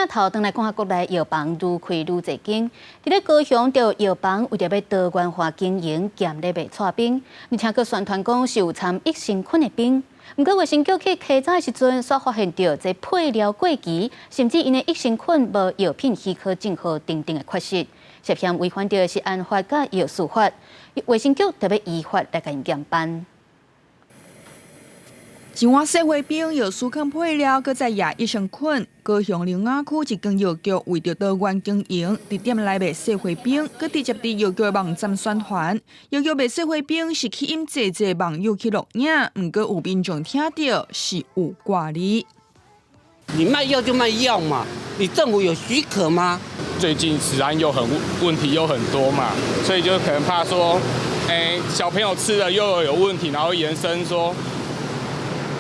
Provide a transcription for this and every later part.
鏡頭轉來看國內藥房愈開愈濟間，佇咧高雄著藥房為著欲多元化經營，兼咧賣剉冰，而且閣宣傳講是有摻益生菌的冰。毋過衛生局去稽查的時陣，煞發現著這配料過期，甚至𪜶的益生菌無藥品許可證號等等的缺失，涉嫌違反著食安法佮藥事法，衛生局著欲依法來共𪜶嚴辦。一碗雪花冰藥師囥配料，閣再壓益生菌。高雄苓仔區一間藥局為著多元經營，佇店內賣雪花冰，閣直接佇藥局網站宣傳。藥局賣雪花冰是吸引濟濟網友去錄影，毋過有民眾聽著是有掛慮。你賣藥就賣藥嘛，你政府有許可嗎？最近食安又很問題又很多嘛，所以就可能怕說，小朋友吃了又有問題，然後延伸說，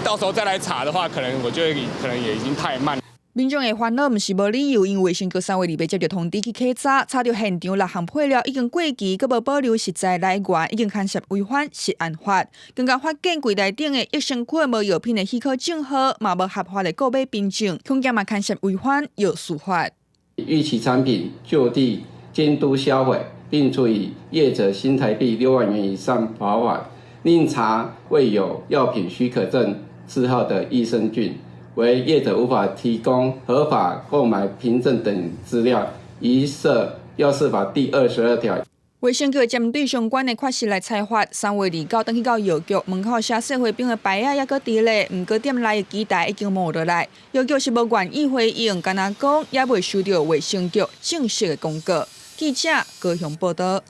到時候再來查的話，可能我覺得可能也已經太慢。民眾的煩惱毋是無理由，因為衛生局3月2日接著通知去稽查，查著現場六項配料已經過期，閣無保留食材來源，已經牽涉違反食安法。更加發現櫃台頂的益生菌無藥品的許可證號，嘛無合法的購買憑證，恐驚嘛牽涉違反藥事法。逾期產品就地監督銷毀，並處以業者新台幣6萬元以上罰款。另查未有藥品許可證字號的益生菌，為業者無法提供合法購買憑證等資料，疑涉藥事法第22條。衛生局針對相關的缺失來裁罰。3月29，轉去到藥局門口寫雪花冰的牌仔猶閣佇咧，毋過店內的機台已經無落來。藥局是無願意回應，干焦講猶未收著衛生局正式的公告。記者高雄報導。